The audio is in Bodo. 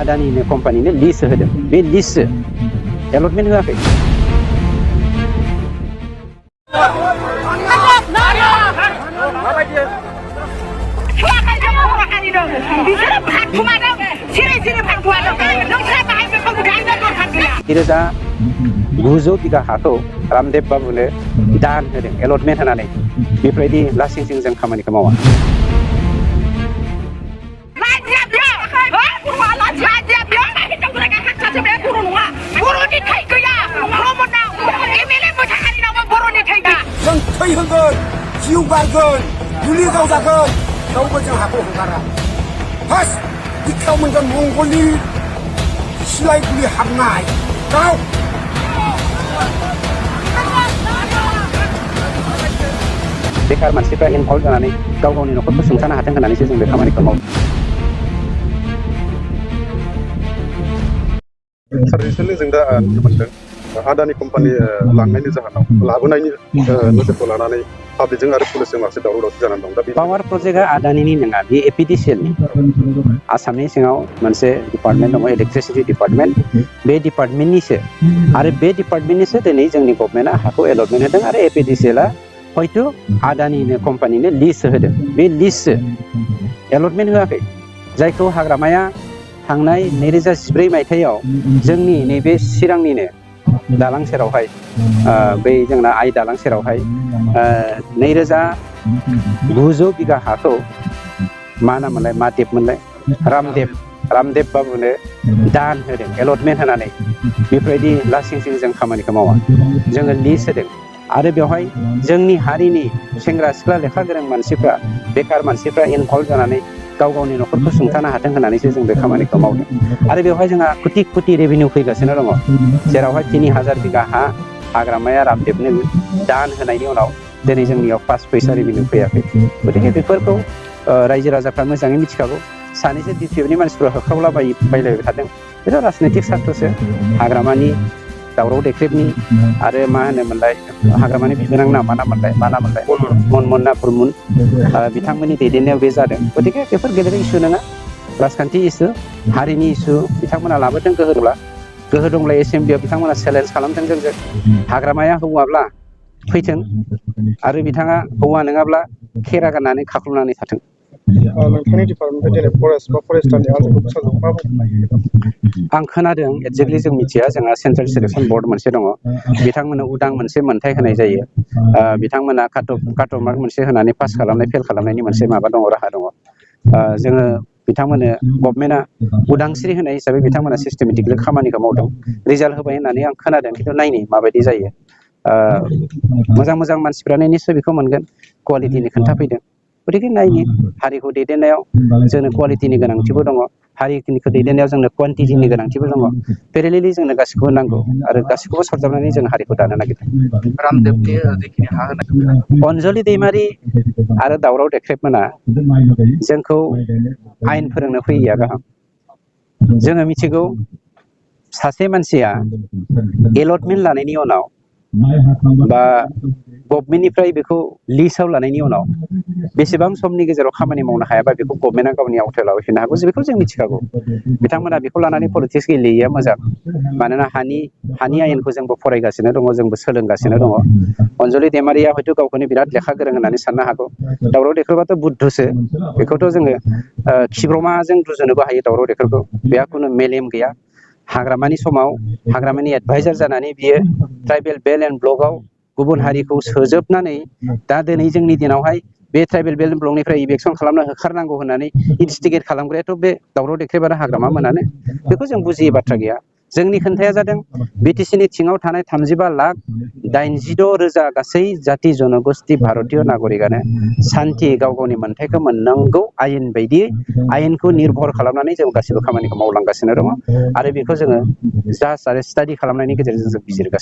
Adani company list होदों बे list allotment होआखै रोजा 900 बिगा हाखौ रामदेव बाबुनो दान होदों allotment होनानै बेफोरबायदि लासिंसिं जों खामानिखौ मावा जिउ बारगोन जुलि गावजागोन रावबो जों हाखौ हगारा फार्स्ट बिखायाव मोनगोन मंगलनि सिलाय गुलि हाबनाय गाव बेकार मानसिफ्रा इनभल्भ जानानै गाव गावनि न'खरखौ सुंथानो हाथों होननानैसो जों बे खामानिखौ मावो रिसेन्टलि जों दा नुनो मोनदों आदानि कम्पानि लांनायनि जाहोनाव लाबोनायनि नोजोरखौ लानानै पाब्लिकजों आरो पुलिसजों माखासे दावराव दावसि जानानै दं दा पावार प्रजेक्टआ आदानिनि नङा बे एपिडिसिएलनि आसामनि सिङाव मोनसे डिपार्टमेन्ट दङ इलेक्ट्रिसिटि डिपार्टमेन्ट बे डिपार्टमेन्टनिसो आरो बे डिपार्टमेन्टनिसो दिनै जोंनि गभर्नमेन्टआ हाखौ एलटमेन्ट होदों आरो एपिडिसिएलआ हयथ' आदानिनो कम्पानिनो लिस्ट होदों बे लिस्ट एलटमेन्ट होआखै जायखौ हाग्रामाया थांनाय 2014 मायथाइयाव जोंनि नैबे चिरांनिनो दालां सेरावहाय बै जोंना आइ दालां सेरावहाय 2900 बिगा हाखौ मा नाममोनलाय मा देबमोनलाय रामदेव बाबुनो दान होदों एलटमेन्ट होनानै बेफोरबायदि लासिंसिं जों खामानिखौ मावा जोङो लिस्ट होदों आरो बेवहाय जोंनि हारिनि सेंग्रा सिख्ला लेखा गोरों मानसिफ्रा बेकार मानसिफ्रा इनभल्भ जानानै गाव गावनि न'खरखौ सुंथानो हाथों होननानैसो जों बे खामानिखौ मावदों आरो बेवहाय जोंहा कोटि रेभिनिउ फैगासिनो दङ जेरावहाय 3000 बिगा हा हाग्रामाया रामदेवनो दान होनायनि उनाव दिनै जोंनियाव 5 पैसा रेभिनिउ फैयाखै गतिके बेफोरखौ रायजो राजाफ्रा मोजाङै मिथिखागौ सानैसो डिपिएफनि मानसिफ्रा होख्रावला बायलायबाय थादों बेथ' राजनैतिक सार्थ'सो हाग्रामानि दावराव देख्रेबनि आरो मा होनोमोनलाय हाग्रामानि बिबोनां मा नाममोनलाय मनमोना बुरमुन बिथांमोननि दैदेननायाव बे जादों गतिके बेफोर गेदेर इसु नङा राजखान्थि इसु हारिनि इसु बिथांमोना लाबोदों गोहो दंब्ला एसेम्ब्लियाव बिथांमोना चेलेन्ज खालामदों जोंजों हाग्रामाया हौवाब्ला फैथों आरो बिथाङा हौवा नङाब्ला खेरा गाननानै खाख्लुमनानै थाथों नोंथांनि डिपार्टमेन्टनिफ्राय दिनै फरेस्ट बा फरेस्टारनि आनजादखौ फोसावदों मा आं खोनादों एक्जेक्टलि जों मिथिया जोंहा सेन्ट्रेल सिलेक्सन बर्ड मोनसे दङ बिथांमोननो उदां मोनसे मोनथाय होनाय जायो बिथांमोना काट मार्क मोनसे होनानै पास खालामनाय फेल खालामनायनि मोनसे माबा दङ राहा दङ जोङो बिथांमोननो गभर्नमेन्टआ उदांस्रि होनाय हिसाबै बिथांमोना सिस्टेमेटिकलि खामानिखौ मावदों रिजाल्ट होबाय होननानै आं खोनादों खिन्थु नायनि माबायदि जायो मोजां मानसिफ्रानो निस्सय बेखौ मोनगोन क्वालिटिनि खोन्थाफैदों गतिके नायनि हारिखौ दैदेननायाव जोंनो क्वालिटिनि गोनांथिबो दङ हारिखौ दैदेननायाव जोंनो क्वान्टिटिनि गोनांथिबो दङ पेरेलेलि जोंनो गासिखौबो नांगौ आरो गासिखौबो सरजाबनानै जों हारिखौ दानो नागिरदों रामदेवनि जिखिनि हा होनाय अनजलि दैमारि आरो दावराव देख्रेबमोना जोंखौ आयेन फोरोंनो फैया गाहाम जोङो मिथिगौ सासे मानसिया एलटमेन्ट लानायनि उनाव बा गभर्नमेन्टनिफ्राय बेखौ लिस्टआव लानायनि उनाव बेसेबां समनि गेजेराव खामानि मावनो हायाबा बेखौ गभर्नमेन्टआ गावनि आवथायाव लाबोफिननो हागौ बेखौ जों मिथिखागौ बिथांमोना बेखौ लानानै पलिटिक्स गेलेयैया मोजां मानोना हानि आयेनखौ जोंबो फरायगासिनो दङ जोंबो सोलोंगासिनो दङ अनजलि दैमारिया हयथ' गावखौनो बिराद लेखा गोरों होननानै साननो हागौ दावराव देख्रेबाथ' बुद्धसो बेखौथ' जोङो खिब्रमाजों रुजुनोबो हायो दावराव देख्रेबखौ बेहा खुनु मेलेम गैया हाग्रामानि समाव हाग्रामानि एडभाइजार जानानै बियो ट्राइबेल बेल्ट एन्ड ब्लकआव गुबुन हारिखौ सोजोबनानै दा दिनै जोंनि दिनावहाय बे ट्राइबेल बेल्ट एन्ड ब्लकनिफ्राय इभेक्सन खालामनो होखारनांगौ होननानै इनस्टिगेट खालामग्रायाथ' बे दावराव देख्रेब आरो हाग्रामा मोनानो बेखौ जों बुजियै बाथ्रा गैया जोंनि खोन्थाया जादों बिटिसिनि सिङाव थानाय 35,82,000 गासै जाति जनगोष्ठी भारतीय नागरिकानो सान्थि गाव गावनि मोन्थाइखौ मोननांगौ आयेन बायदियै आयेनखौ निर्भर खालामनानै जों गासिबो खामानिखौ मावलांगासिनो दङ आरो बेखौ जोङो जास्ट आरो स्टाडि खालामनायनि गेजेरजों जों बिजिरगासिनो